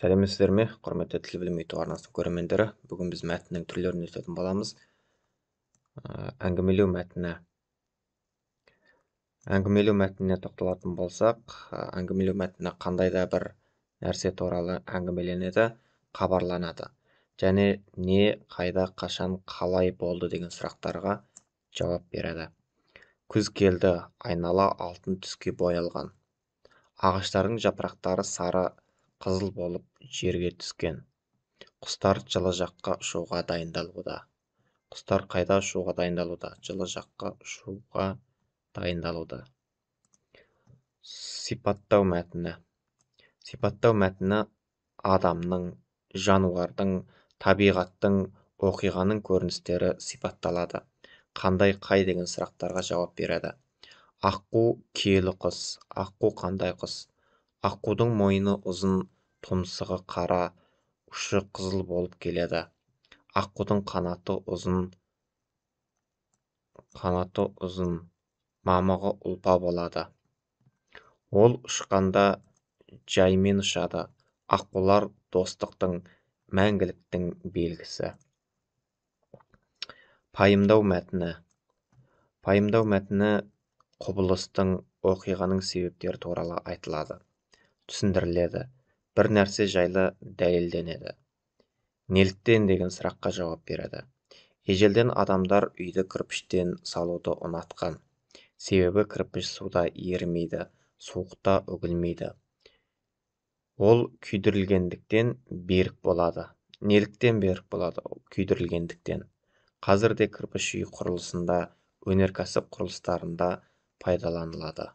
Сәлеметсіздер ме, құрметті Тіл білім YouTube арнасының көрермендері. Бүгін біз мәтіннің түрлерін өтетін боламыз. Әңгімелеу мәтіні. Әңгімелеу мәтініне тоқталатын болсақ, әңгімелеу мәтіні қандай да бір нәрсе туралы әңгімеленеді, хабарланады. Және не, қайда, қашан, қалай болды деген сұрақтарға жауап береді. Күз келді, айнала алтын түске боялған. Ағаштардың жапырақтары сары қызыл болып жерге түскен. Құстар жылы жаққа ұшуға дайындалуда. Құстар қайда ұшуға дайындалуда? Жылы жаққа ұшуға дайындалуда. Сипаттау мәтіні. Сипаттау мәтіні адамның, жануардың, табиғаттың, оқиғаның көріністері сипатталады. Қандай, қай деген сұрақтарға жауап береді. Аққу киелі құс. Аққу қандай құс? Аққудың мойны ұзын, тұмсығы қара, ұшы қызыл болып келеді. Аққудың қанаты ұзын, қанаты ұзын, мамығы ұлпа болады. Ол ұшқанда жаймен ұшады. Аққулар достықтың, мәңгіліктің белгісі. Пайымдау мәтіні. Пайымдау мәтіні құбылыстың, оқиғаның себептері туралы айтылады, түсіндіріледі, бір нәрсе жайлы дәлелденеді. Неліктен деген сұраққа жауап береді. Ежелден адамдар үйді кірпіштен салуды ұнатқан. Себебі кірпіш суда ерімейді, суықта үгілмейді. Ол күйдірілгендіктен берік болады. Неліктен берік болады? Күйдірілгендіктен. Қазір де кірпіш үй құрылысында, өнеркәсіп құрылыстарында пайдаланылады.